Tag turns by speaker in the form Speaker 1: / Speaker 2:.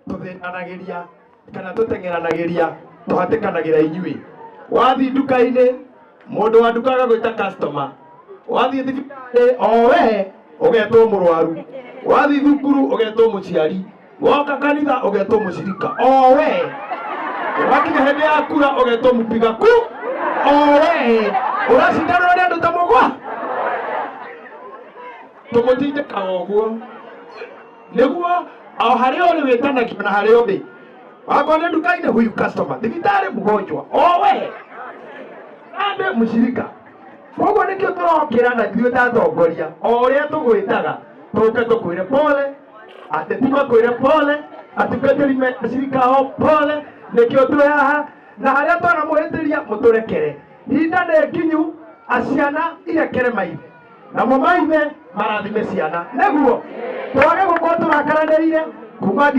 Speaker 1: Tũthĩnanagĩria kana tũteng'eranagĩria, tũhatĩkanagĩra inyuĩ. Wathiĩ nduka-inĩ, mũndũ wa nduka agagwĩta customer. Wathiĩ thibitarĩ, o we ũgetwo mũrwaru. Wathiĩ thukuru, ũgetwo mũciari. Woka kanitha, ũgetwo mũcirika, o we. Wakinya hĩndĩ ya kura, ũgetwo mũpiga ku, o we. Ũracindanwo nĩ andũ ta mũgwa. Tũmũtindĩkaga ũguo nĩguo o harĩa ũrĩ wĩtanagio na harĩa ũrĩ. Wakorwo nĩ nduka-inĩ, huyu customer, thibitarĩ mgonjwa, o we ande mũcirika. Koguo nĩkĩo tũrokĩra na ithuĩ ta atongoria, o ũrĩa tũgwĩtaga, tũke tũkwĩre pole, ateti makwĩre pole, atungatĩri acirika ao pole. Nĩkĩo twĩ haha, na harĩa twanamũhĩtĩria mũtũrekere. Hinda nĩ nginyu, aciana irekere maithe, namo maithe marathime ciana, nĩguo twage gũkorwo tũrakaranĩire kuma nginya.